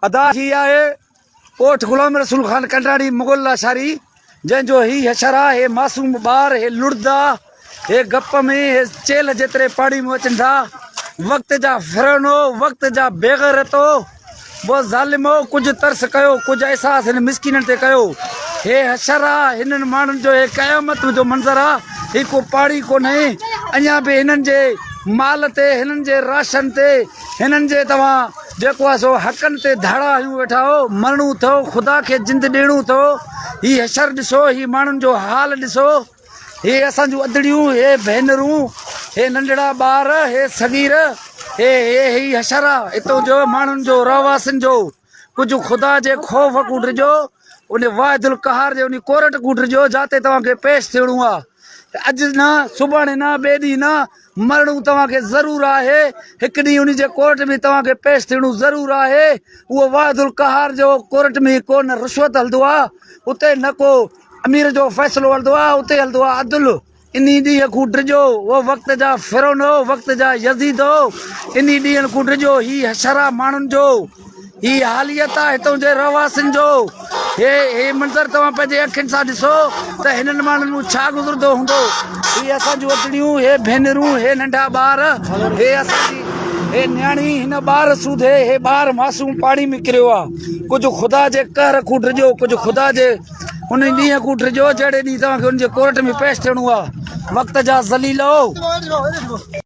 ادا هي آهي ڳوٺ غلام رسول خان ڪنڊراڻي مغل لاشاري جنهن جو هي حشر آ هي معصوم ٻار هي لڙدا هي گپ ۾ هي چيلهه جيتري پاڻي ۾ اچن ٿا وقت جا فرعونو وقت جا بيغيرتو بو ظالمو ڪجهه ترس ڪيو ڪجهه احساس هن مسڪينن تي ڪيو هي حشر آ هنن ماڻهن جو هي قيامت جو منظر آ هي ڪو پاڻي ڪونهي اڃا به هنن جي مال تي هنن جي راشن تي هنن جي توهان جيڪو آهي سو حقن تي ڌاڙا هنيون ويٺا آهيو، مرڻو اٿو، خدا کي جند ڏيڻو اٿو، هي حشر ڏسو، هي ماڻهن جو حال ڏسو، هي اسان جون ادڙيون، هي ڀينرون، هي ننڍڙا ٻار، هي صغير، هي هي هي حشر آ اتو جو ماڻهن جو رهواسين جو، ڪجهه خدا جي خوف کون ڊڄو، ان واحد القهار جي ان ڪورٽ کون ڊڄو جاتي توهان کي پيش ٿيڻو آ. ته اڄ نه، سڀاڻي نه، ٻئي ڏينهن نه، مرڻو توهان کي ضرور آهي، هڪ ڏينهن ان جي ڪورٽ ۾ توهان کي پيش ٿيڻو ضرور آهي، اهو واحد القهار جو ڪورٽ ۾ ڪو نه رشوت هلندو آ، اتي نه ڪو امير جو فيصلو هلندو آ، اتي هلندو آ عدل، انهي ڏينهن کون ڊڄو، او وقت جا فرعونو، وقت جا يزيدو، انهي ڏينهن کون ڊڄو، هي حشر آ ماڻهن جو. هي حاليت آ هتون جي رهواسين جو. هي هي منظر توهان پنهنجي اکين سان ڏسو ته هنن ماڻهن مون ڇا گذرندو هوندو. هي اسان جون ادڙيون، هي ڀينرون، هي ننڍا ٻار، هي اسان جي هي نياڻي هن ٻار سوڌي هي ٻار معصوم پاڻي ۾ ڪريو آ. ڪجهه خدا جي قهر کون ڊڄو، ڪجهه خدا جي ان ڏينهن کون ڊڄو جهڙي ڏينهن توهان کي ان جي ڪورٽ ۾ پيش ٿيڻو آ. وقت جا ذليلؤ!